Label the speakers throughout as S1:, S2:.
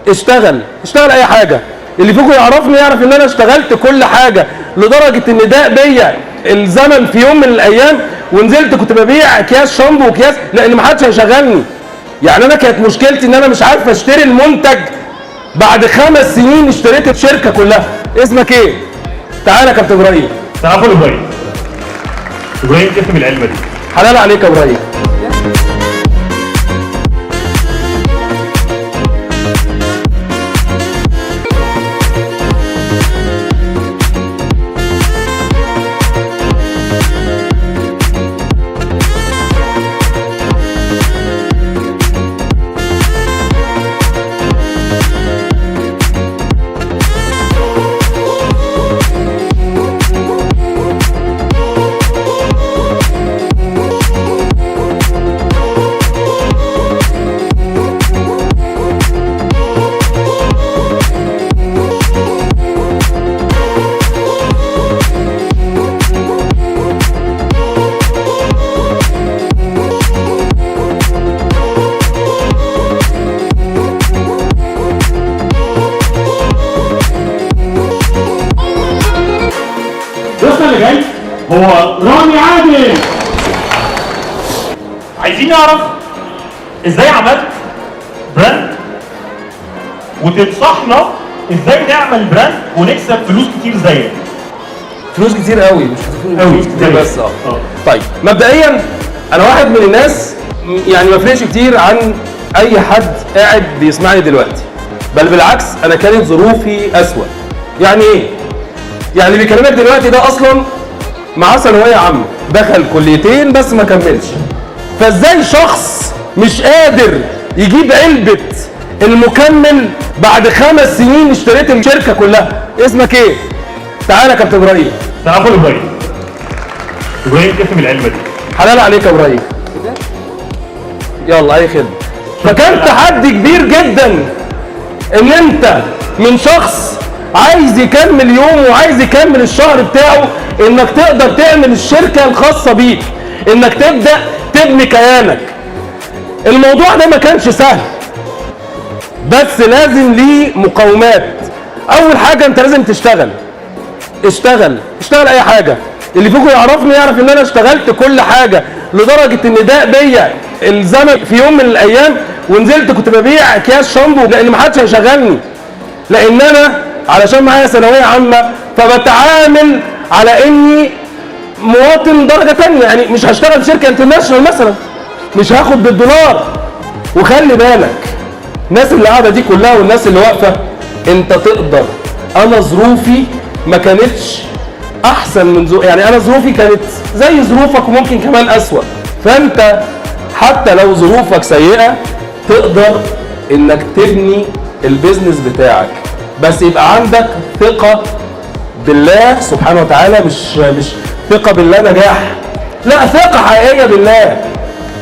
S1: اشتغل، اشتغل اي حاجة. اللي فيكم يعرفني يعرف ان انا اشتغلت كل حاجة، لدرجة ان ده بيا الزمن في يوم من الايام ونزلت كنت ببيع اكياس شامبو واكياس، لان ما حدش هيشغلني. يعني انا كانت مشكلتي ان انا مش عارف اشتري المنتج. بعد 5 سنين اشتريت الشركة كلها. اسمك ايه؟ تعالى يا كابتن ابراهيم.
S2: تعالوا ابراهيم. ابراهيم كسب العلبة دي.
S1: حلال عليك يا ابراهيم.
S2: ضيفنا اللي جاي هو رامي عادل. عايزين نعرف ازاي عملت brand، وتنصحنا ازاي نعمل brand ونكسب فلوس كتير زيك.
S1: فلوس كتير قوي، مش
S2: قوي
S1: فلوس كتير بس.
S2: طيب
S1: مبدئيا انا واحد من الناس يعني ما فرقش كتير عن اي حد قاعد بيسمعني دلوقتي، بل بالعكس انا كانت ظروفي اسوأ. يعني ايه؟ يعني اللي بيكلمك دلوقتي ده اصلا معاه ثانوية عامة، دخل كليتين بس ما كملش. فازاي شخص مش قادر يجيب علبة المكمل بعد 5 سنين اشتريت الشركة كلها؟ اسمك ايه؟ تعالى يا كابتن ابراهيم.
S2: تعالوا ابراهيم. ابراهيم كسب العلبة دي.
S1: حلال عليك يا ابراهيم. يلا اي خدمة. فكان تحدي كبير جدا ان انت من شخص عايز يكمل يومه وعايز يكمل الشهر بتاعه، انك تقدر تعمل الشركة الخاصة بيك، انك تبدا تبني كيانك. الموضوع ده ما كانش سهل، بس لازم ليه مقاومات. اول حاجة انت لازم تشتغل. اشتغل، اشتغل اي حاجة. اللي فيكم يعرفني يعرف ان انا اشتغلت كل حاجة، لدرجة ان ده بيا الزمن في يوم من الايام ونزلت كنت ببيع اكياس شامبو، لان ما حدش هيشغلني، لان انا علشان معايا ثانوية عامة فبتعامل على اني مواطن درجه ثانية. يعني مش هشتغل في شركة international مثلا، مش هاخد بالدولار. وخلي بالك الناس اللي قاعدة دي كلها والناس اللي واقفة، انت تقدر. انا ظروفي ما كانتش احسن من ظروف، يعني انا ظروفي كانت زي ظروفك وممكن كمان اسوأ. فانت حتى لو ظروفك سيئه تقدر انك تبني ال business بتاعك، بس يبقى عندك ثقة بالله سبحانه وتعالى. مش ثقة بالله نجاح، لا، ثقة حقيقية بالله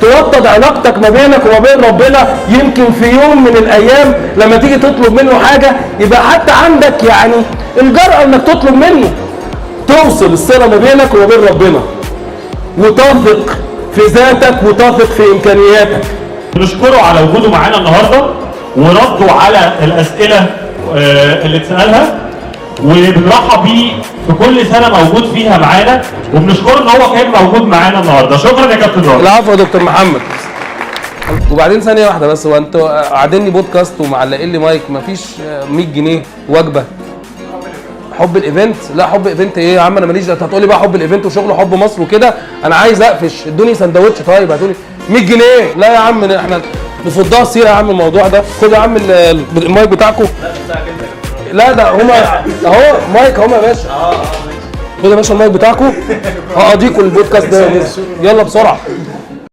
S1: توطد علاقتك ما بينك وما بين ربنا. يمكن في يوم من الايام لما تيجي تطلب منه حاجة يبقى حتى عندك يعني الجرأة انك تطلب منه. توصل الصلة ما بينك وما بين ربنا، وتثق في ذاتك وتثق في امكانياتك.
S2: بنشكره على وجوده معانا النهارده ورده على الاسئلة اللي اتسالها، وبنرحب بيه في كل سنة موجود فيها معانا، وبنشكره ان هو كان موجود معانا النهارده. شكرا يا كابتن رامي.
S1: العفو يا دكتور محمد. وبعدين ثانية واحدة بس، هو انتوا قاعدين لي بودكاست ومعلقين لي مايك، مفيش 100 جنيه وجبة؟ حب ال event؟ لا حب event ايه يا عم، انا ماليش. انت هتقولي بقى حب ال event وشغل حب مصر وكده، انا عايز اقفش، ادوني سندوتش. طيب هتقولي 100 جنيه؟ لا يا عم، احنا نفضها سيره يا عم الموضوع ده. خد يا عم المايك بتاعكم. لا ده هما اهو مايك اهو يا باشا. خد يا باشا المايك بتاعكم، هقضيكوا البودكاست ده. يلا بسرعة.